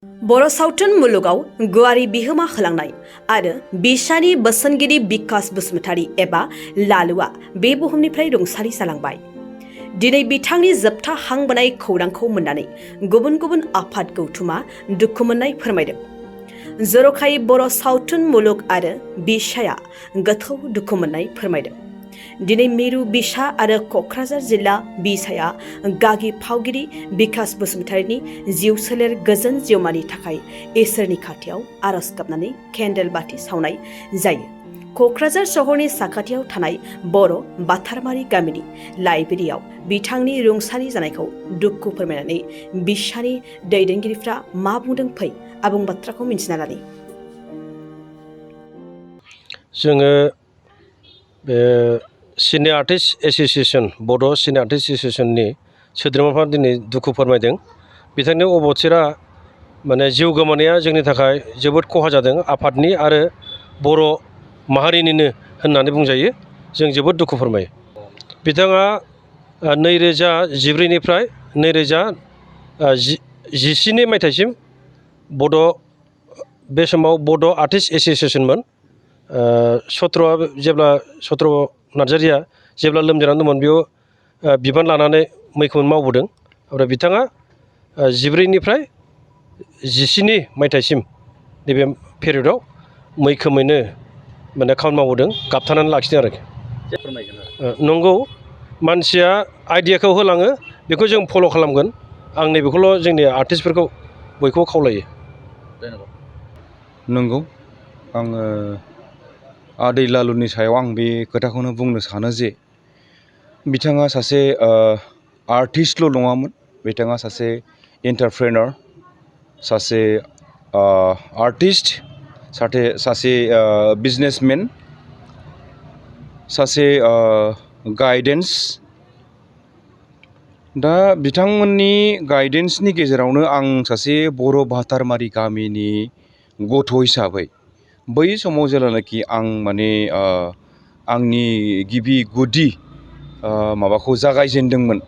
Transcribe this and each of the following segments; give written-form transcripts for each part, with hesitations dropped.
बर' सावथुन मुलुगाव गुवारै बिहोमा होलांनाय आरो बिसानि बोसोनगिरि बिकास बसुमतारी एबा लालुआ बे बुहुमनिफ्राय रुंसारि जालांबाय। दिनै बिथांनि जोबथा हां बोनाय खौरांखौ मोननानै गुबुन गुबुन आफाद गौथुमा दुखु मोननाय फोरमायदों। जर'खायै बर' सावथुन मुलुग आरो बिसाया गोथौ दुखु मोननाय फोरमायदों। दिनै मिरु बिसा आरो क'क्राझार जिल्ला बिसाया गागि फावगिरि बिकास बसुमतारीनि जिउ सोलेर गोजोन जिउमानि थाखाय इसोरनि खाथियाव आरज गाबनानै केन्डेल बाथि सावनाय जायो। क'क्राझार सहरनि साखाथियाव थानाय बर' बाथारमारि गामिनि लाइब्रेरियाव बिथांनि रुंसारि जानायखौ दुखु फोरमायनानै बिसानि दैदेनगिरिफ्रा मा बुंदों फै आबुं बाथ्राखौ मिन्थिना लानि। जोङो बे सिने आर्टिस्ट एस'सिएशन बड' सिने आर्टिस्ट एस'सिएशननि सोद्रोमाफ्रा दिनै दुखु फोरमायदों। बिथांनि अबथिरा माने जिउ गोमानाया जोंनि थाखाय जोबोद खहा जादों। आफादनि आरो बर' माहारिनिनो होननानै बुंजायो। जों जोबोद दुखु फोरमायो। बिथाङा 2014निफ्राय 2017 मायथाइसिम बे समाव बड' आर्टिस्ट एस'सिएशनमोन। सत्र नार्जारिया जेब्ला लोमजानानै दंमोन बेयाव बिबान लानानै मैखोमै मावबोदों। ओमफ्राय बिथाङा 14निफ्राय 17 मायथाइसिम नैबे पेरियडआव मैखोमैनो माने खामानि मावबोदों, गाबथानानै लाखिदों आरोखि। नंगौ, मानसिया आइडियाखौ होलाङो, बेखौ जों फल' खालामगोन। आं नैबेखौल' जोंनि आर्टिस्टफोरखौ बयखौबो खावलायो। नंगौ, आङो आदै लालुनि सायाव आं बे खोथाखौनो बुंनो सानो जे बिथाङा सासे आर्टिस्टल' नङामोन, बिथाङा सासे एन्टारप्रेनार, सासे आर्टिस्ट, सासे बिजनेसमेन, सासे गाइडेन्स। दा बिथांमोननि गाइडेन्सनि गेजेरावनो आं सासे बर' भातारमारि गामिनि गथ' हिसाबै बै समाव जेब्लानाखि आं माने आंनि गिबि गुदि माबाखौ जागायजेनदोंमोन,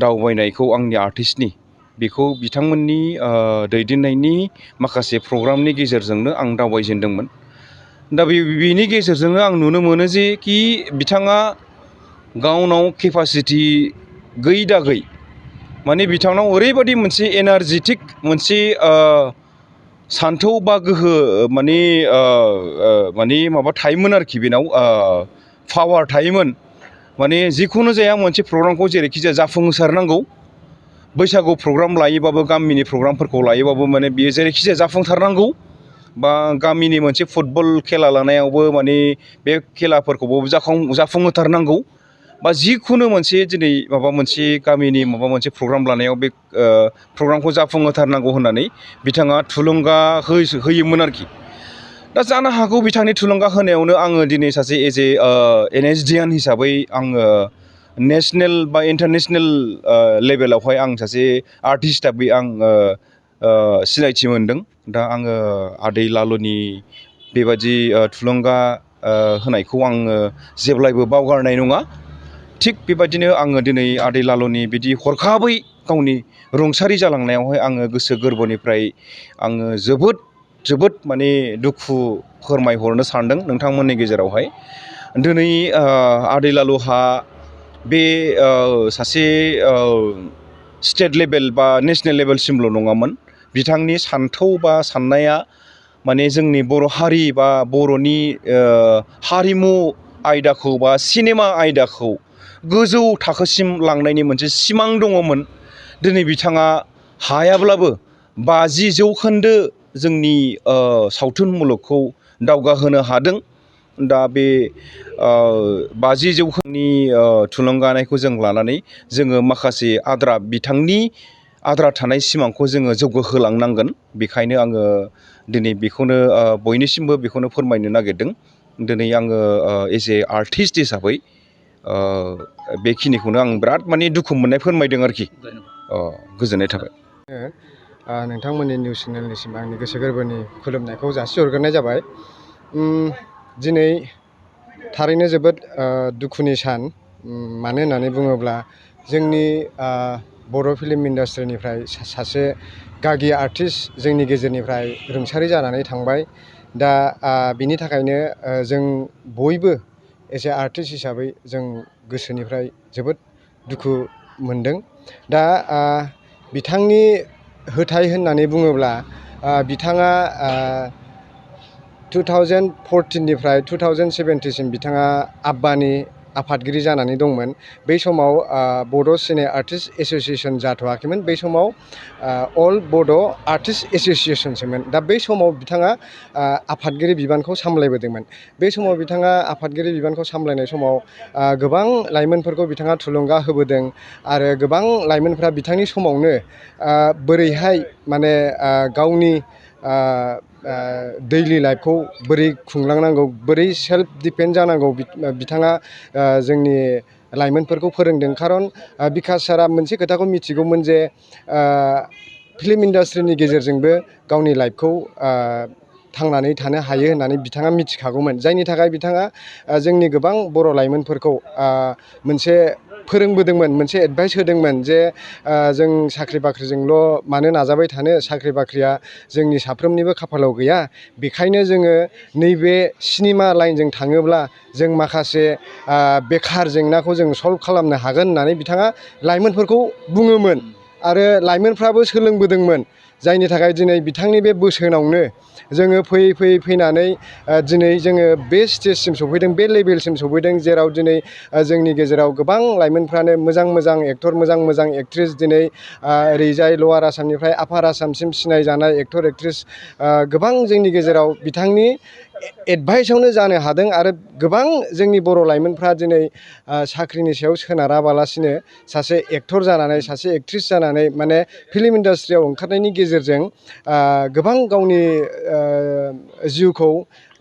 दावबायनायखौ आंनि आर्टिस्टनि, बेखौ बिथांमोननि दैदेननायनि माखासे प्रग्रामनि गेजेरजोंनो आं दावबायजेनदोंमोन। दा बेनि गेजेरजोंनो आं नुनो मोनो जे कि बिथाङा गावनाव केपासिटि गैयै माने बिथांनाव ओरैबायदि मोनसे एनार्जेटिक मोनसे सान्थौ बा गोहो माने माबा थायोमोन आरोखि, बेनाव पावार थायोमोन। माने जिखुनु जाया मोनसे प्रग्रामखौ जेरैखि जाया जाफुंसारनांगौ। बैसागु प्रग्राम लायोबाबो, गामिनि प्रग्रामफोरखौ लायोबाबो माने बियो जेरैखि जाया जाफुंसारनांगौ। बा गामिनि मोनसे फुटबल खेला लानायावबो माने बे खेलाफोरखौबो जाफुंहोथारनांगौ। बा जिखुनु मोनसे दिनै माबा मोनसे गामिनि माबा मोनसे प्रग्राम लानायाव बे प्रग्रामखौ जाफुंहोथारनांगौ होननानै बिथाङा थुलुंगा होयोमोन आरोखि। दा जानो हागौ बिथांनि थुलुंगा होनायावनो आङो दिनै सासे NSDN हिसाबै आङो नेसनेल बा इन्टारनेसनेल लेभेलावहाय आं सासे आर्टिस्ट हिसाबै आं सिनायथि मोनदों। दा आङो आदै लालुनि बेबादि थुलुंगा होनायखौ आङो जेब्लायबो बावगारनाय नङा। थिग बेबायदिनो आङो दिनै आदै लालुनि बिदि हरखाबै गावनि रुंसारि जालांनायावहाय आङो गोसो गोरबोनिफ्राय आङो जोबोद माने दुखु फोरमायहरनो सानदों नोंथांमोननि गेजेरावहाय। दिनै आदै लालुहा बे सासे स्टेट लेभेल बा नेसनेल लेभेलसिमल' नङामोन। बिथांनि सान्थौ बा साननाया माने जोंनि बर' हारि बा बर'नि हारिमु आयदाखौ बा सिनेमा आयदाखौ गोजौ थाखोसिम लांनायनि मोनसे सिमां दङमोन। दिनै बिथाङा हायाब्लाबो 50% जोंनि सावथुन मुलुगखौ दावगाहोनो हादों। दा बे 50%नि थुलुंगानायखौ जों लानानै जोङो माखासे बिथांनि आद्रा थानाय सिमांखौ जोङो जौगाहोलांनांगोन। बेखायनो आङो दिनै बेखौनो बयनिसिमबो बेखौनो फोरमायनो नागिरदों। दिनै आङो एज ए आर्टिस्ट हिसाबै बेखिनिखौनो आं बिराद माने दुखु मोननाय फोरमायदों आरोखि। गोजोननाय थाबाय। नोंथांमोननि निउस चेनेलनिसिम आंनि गोसो गोरबोनि खुलुमनायखौ जासिहरग्रोनाय जाबाय। दिनै थारैनो जोबोद दुखुनि सान। मानो होननानै बुङोब्ला जोंनि बर' फिल्म इन्डास्ट्रिनिफ्राय सासे गागि आर्टिस्ट जोंनि गेजेरनिफ्राय रुंसारि जानानै थांबाय। दा बिनि थाखायनो जों बयबो एसे आर्टिस्ट हिसाबै जों गोसोनिफ्राय जोबोद दुखु मोनदों। दा बिथांनि होथाय होननानै बुङोब्ला बिथाङा 2014निफ्राय 2017सिम बिथाङा आब्बानि आफादगिरि जानानै दंमोन। बै समाव बड' सिने आर्टिस्ट एस'सियेसन जाथ'वाखैमोन। बै समाव अल बड' आर्टिस्ट एस'सियेसनसोमोन। दा बै समाव बिथाङा आफादगिरि बिबानखौ सामलायबोदोंमोन। बे समाव बिथाङा आफादगिरि बिबानखौ सामलायनाय समाव गोबां लाइमोनफोरखौ बिथाङा थुलुंगा होबोदों आरो गोबां लाइमोनफ्रा बिथांनि समावनो बोरैहाय माने गावनि दैलि लाइफखौ बोरै खुंलांनांगौ, बोरै सेल्फ डिपेन्ड जानांगौ बिथाङा जोंनि लाइमोनफोरखौ फोरोंदों। खारन बिकास सारा मोनसे खोथाखौ मिथिगौमोन जे फिल्म इन्डास्ट्रिनि गेजेरजोंबो गावनि लाइफखौ थांनानै थानो हायो होननानै बिथाङा मिथिखागौमोन। जायनि थाखाय बिथाङा जोंनि गोबां बर' लाइमोनफोरखौ मोनसे फोरोंबोदोंमोन, मोनसे एडभाइस होदोंमोन जे जों साख्रि बाख्रिजोंल' मानो नाजाबाय थानो, साख्रि बाख्रिया जोंनि साफ्रोमनिबो खाफालाव गैया। बेखायनो जोङो नैबे सिनेमा लाइनजों थाङोब्ला जों माखासे बेखार जेंनाखौ जों सल्भ खालामनो हागोन होननानै बिथाङा लाइमोनफोरखौ बुङोमोन आरो लाइमोनफ्राबो सोलोंबोदोंमोन। जायनि थाखाय दिनै बिथांनि बे बोसोनावनो जोङो फैनानै दिनै जोङो बे स्टेजसिम सफैदों, बे लेभेलसिम सफैदों, जेराव दिनै जोंनि गेजेराव गोबां लाइमोनफ्रानो मोजां मोजां एक्टर, मोजां मोजां एक्ट्रिस दिनै ओरैजाय लवार आसामनिफ्राय आपार आसामसिम सिनायजानाय एक्टर एक्ट्रिस गोबां जोंनि गेजेराव बिथांनि एडभाइसआवनो जानो हादों। आरो गोबां जोंनि बर' लाइमोनफ्रा दिनै साख्रिनि सायाव सोनाराबालासिनो सासे एक्टर जानानै, सासे एक्ट्रिस जानानै माने फिल्म इन्डास्ट्रियाव ओंखारनायनि गेजेरजों गोबां गावनि जिउखौ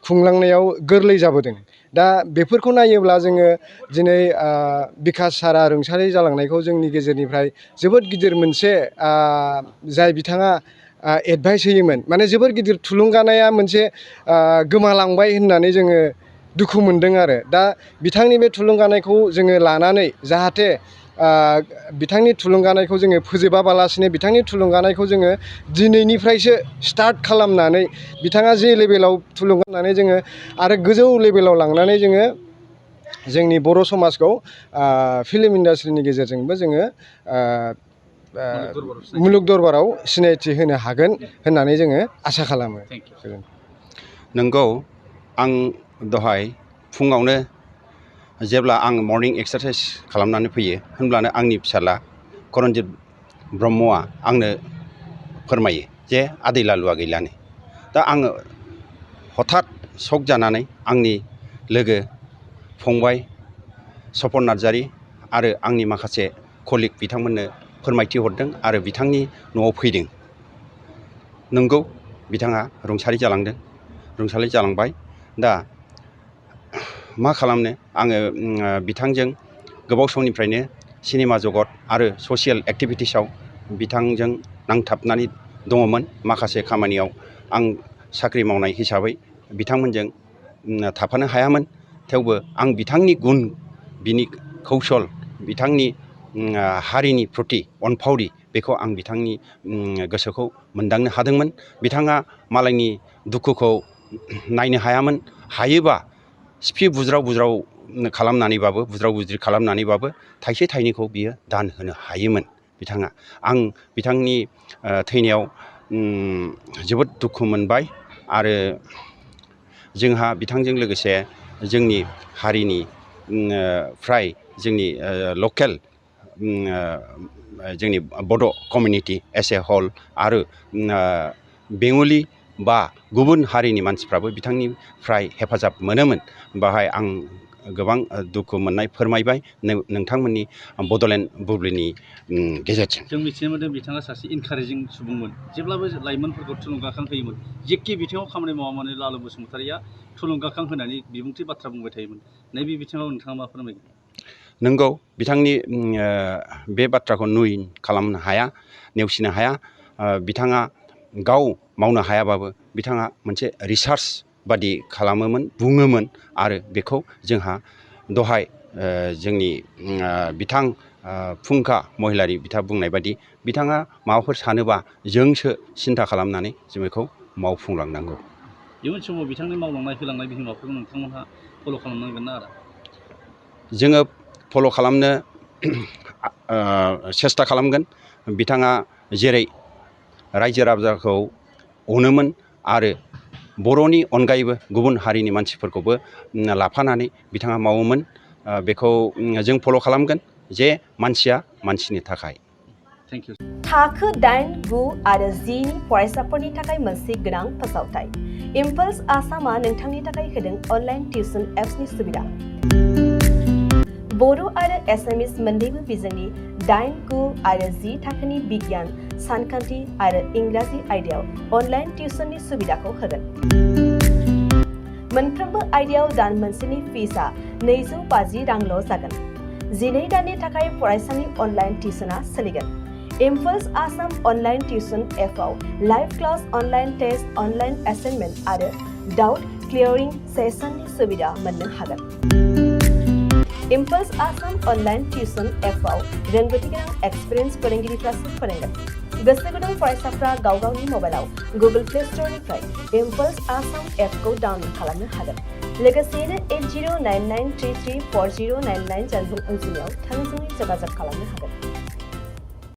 खुंलांनायाव गोरलै जाबोदों। दा बेफोरखौ नायोब्ला जोङो दिनै बिकास सारा रुंसारि जालांनायखौ जोंनि गेजेरनिफ्राय जोबोद गिदिर मोनसे जाय बिथाङा एडभाइस होयोमोन, माने जोबोर गिदिर थुलुंगानाया मोनसे गोमालांबाय होननानै जोङो दुखु मोनदों आरो। दा बिथांनि बे थुलुंगानायखौ जोङो लानानै जाहाथे बिथांनि थुलुंगानायखौ जोङो फोजोबाबालासिनो बिथांनि थुलुंगानायखौ जोङो दिनैनिफ्रायसो स्टार्ट खालामनानै बिथाङा जे लेभेलाव थुलुंगानानै जोङो आरो गोजौ लेभेलाव लांनानै जोङो जोंनि बर' समाजखौ फिल्म इन्डास्ट्रिनि गेजेरजोंबो जोङो मुलुग दरबाराव सिनायथि होनो हागोन होननानै जोङो आसा खालामो। नंगौ, आं दहाय फुङावनो जेब्ला आं मर्निं एक्सारसाइस खालामनानै फैयो होनब्लानो आंनि फिसाला करनजित ब्रह्मआ आंनो फोरमायो जे आदै लालुआ गैलानो। दा आङो हथात शक जानानै आंनि लोगो फंबाय सपन नार्जारि आरो आंनि माखासे कलिग बिथांमोननो फोरमायथि हरदों आरो बिथांनि न'आव फैदों। नंगौ, बिथाङा रुंसारि जालांबाय। दा मा खालामनो, आङो बिथांजों गोबाव समनिफ्रायनो सिनेमा जगत आरो ससियेल एक्टिभिटिसाव बिथांजों नांथाबनानै दङमोन। माखासे खामानियाव आं साख्रि मावनाय हिसाबै बिथांमोनजों थाफानो हायामोन। थेवबो आं बिथांनि गुन, बिनि कौशल, बिथांनि हारिनि प्रति अनफावरि, बेखौ आं बिथांनि गोसोखौ मोनदांनो हादोंमोन। बिथाङा मालायनि दुखुखौ नायनो हायामोन। हायोबा सिफि बुज्राव बुज्रि खालामनानैबाबो थाइसे थाइनैखौ बियो दान होनो हायोमोन बिथाङा। आं बिथांनि थैनायाव जोबोद दुखु मोनबाय आरो जोंहा बिथांजों लोगोसे जोंनि हारिनि फ्राय जोंनि लकेल जोंनि बड' कमिउनिटि एस ए हल आरो बेंगलि बा गुबुन हारिनि मानसिफ्राबो बिथांनिफ्राय हेफाजाब मोनोमोन। बाहाय आं गोबां दुखु मोननाय फोरमायबाय नोंथांमोननि बड'लेण्ड बुब्लिनि गेजेरजों। जों मिथिनो मोनदों बिथाङा सासे इनकारेजिं सुबुंमोन, जेब्लाबो लाइमोनफोरखौ थुलुंगाखां होयोमोन। जेखि बिथिङाव खामानि मावा मानो लालु बसुमतारिया थुलुंगाखां होनानै बिबुंथि बाथ्रा बुंबाय थायोमोन। नैबे बिथिङाव नोंथाङा मा फोरमायगोन? नंगौ, बिथांनि बे बाथ्राखौ खालामनो हाया, नेवसिनो हाया। बिथाङा गाव मावनो हायाबाबो बिथाङा मोनसे रिसार्च बादि खालामोमोन, बुङोमोन आरो बेखौ जोंहा दहाय जोंनि बिथां फुंखा महिलारि बिथाङा बुंनाय बादि बिथाङा माबाफोर सानोबा जोंसो सिन्था खालामनानै जों बेखौ मावफुंलांनांगौ। इयुन समाव बिथांनि मावलांनाय होलांनाय बिहोमाफोरखौ नोंथांमोनहा फल' खालामनांगोन ना आरो जोङो फल' खालामनो सेस्था खालामगोन। बिथाङा जेरै रायजो राजाखौ अनोमोन आरो बर'नि अनगायैबो गुबुन हारिनि मानसिफोरखौबो लाफानानै बिथाङा मावोमोन। बेखौ जों फल' खालामगोन जे मानसिया मानसिनि थाखाय। Thank you. थाखो 8, 9 आरो 10 नि फरायसाफोरनि थाखाय मोनसे गोनां फोसावथाय। इम्पल्स आसामआ नोंथांनि थाखाय होदों अनलाइन टिउसन एप्सनि सुबिदा। बर' आरो एसामिस मोन्नैबो बिजोंनि 8, 9 आरो 10 थाखोनि बिगियान, सानखान्थि आरो इंराजि आयदायाव अनलाइन टिउसननि सुबिदाखौ होगोन। मोनफ्रोमबो आयदायाव दान मोनसेनि फिसआ 250 रांल' जागोन। 12 दाननि थाखाय फरायसानि अनलाइन टिउसनआ सोलिगोन। इम्पल्स आसाम अनलाइन टिउसन एपआव live class, online test, online assignment आरो डाउट क्लियारिं सेसननि सुबिदा मोननो हागोन। इम्पल्स आसाम अनलाइन टिउसन एपआव रोंगौथि गोनां एक्सपिरियेन्स फोरोंगिरिफ्रासो फोरोंगोन। गोसो गुदुं फरायसाफ्रा गाव गावनि मबाइलाव गुगोल प्ले स्ट'रनिफ्राय इम्पल्स आसाम एपखौ डाउनल'ड खालामनो हागोन। लोगोसेयैनो 8099334099 जानबुं अनजिमायाव थोंजोङै जगाजग खालामनो हागोन।